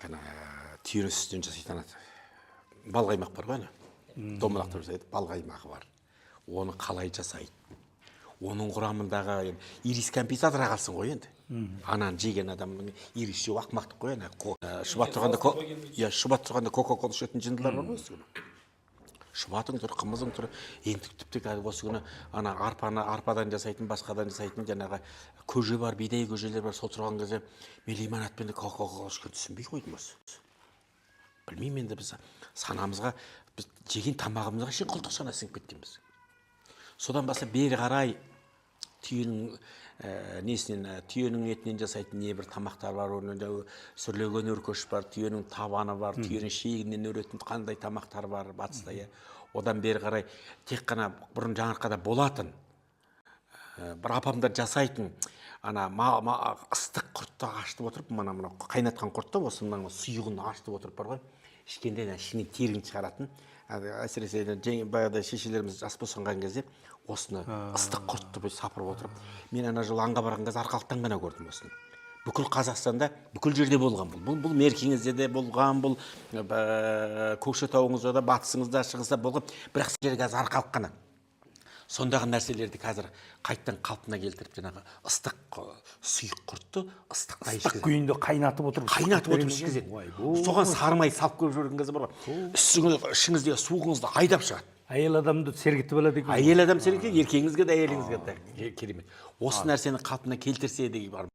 Ана түйенің сүтінен жасайтын ана балқаймақ бар ғой, ана домалақ деп жасайды, балқаймағы бар. Оны қалай жасайды, оның құрамындағы енді ирис кәмпит адыра қалсын ғой енді. Ананы жеген адамның ирис жеу ақымақтық қой. Ана шұбат тұрғанда, иә, шұбат тұрғанда кока кола ішетін жындылар бар ғой. Осы күні шұбатың тұр, қымызың тұр. Енді тіпті қазір осы күні ана арпаны, арпадан жасайтын, басқадан жасайтын жаңағы көже бар, бидай көжелер бар. Сол тұрған кезде мен лимонадпен кока кола ішкенді түсінбей қойдым осы. Білмеймін енді, біз санамызға, біз жеген тамағымызға шейін құлдық сана сіңіп кеткенбіз. Содан бастап бері қарай түйенің несінен, түйенің етінен жасайтын небір тамақтар бар. Оның жаңағы сүрлеген өркеш бар, түйенің табаны бар, түйенің шегінен өретін қандай тамақтар бар батыста, иә. Одан бері қарай тек қана бұрын Жаңаарқада болатын, бір апамдар жасайтын ана ыстық құртты ашытып отырып, мына қайнатқан құртты, осы мына сұйығын ашытып отырып бар ғой, ішкенде ана ішінен терін шығаратын. Әсіресе баяғыда шешелеріміз жас босанған кезде осыны, ыстық құртты бүйтіп сапырып отырып. Мен ана жолы аңға барған кезде Арқалықтан ғана көрдім осыны. Бүкіл Қазақстанда, бүкіл жерде болған бұл. Бұл Меркеңізде де болған, бұл Көкшетауыңызда да, батысыңызда, шығыста болған. Бірақ сіздер қазір Арқалық қана. Сондағы нәрселерді қазір қайтадан қалпына келтіріп, жаңағы ыстық сұйық құртты ыстықтай ыстық күйінде қайнатып отырып қайнатып отырып ішкізеді. Соған сары май салып қойып жіберген кезде бар ғой, үстіңіз, ішіңіздегі суығыңызды айдап шығады. Әйел адамды сергітіп алады екен. Әйел адам сергітеді, еркегіңізге де, әйеліңізге де керемет. Осы нәрсені қалпына келтірсе деген бар.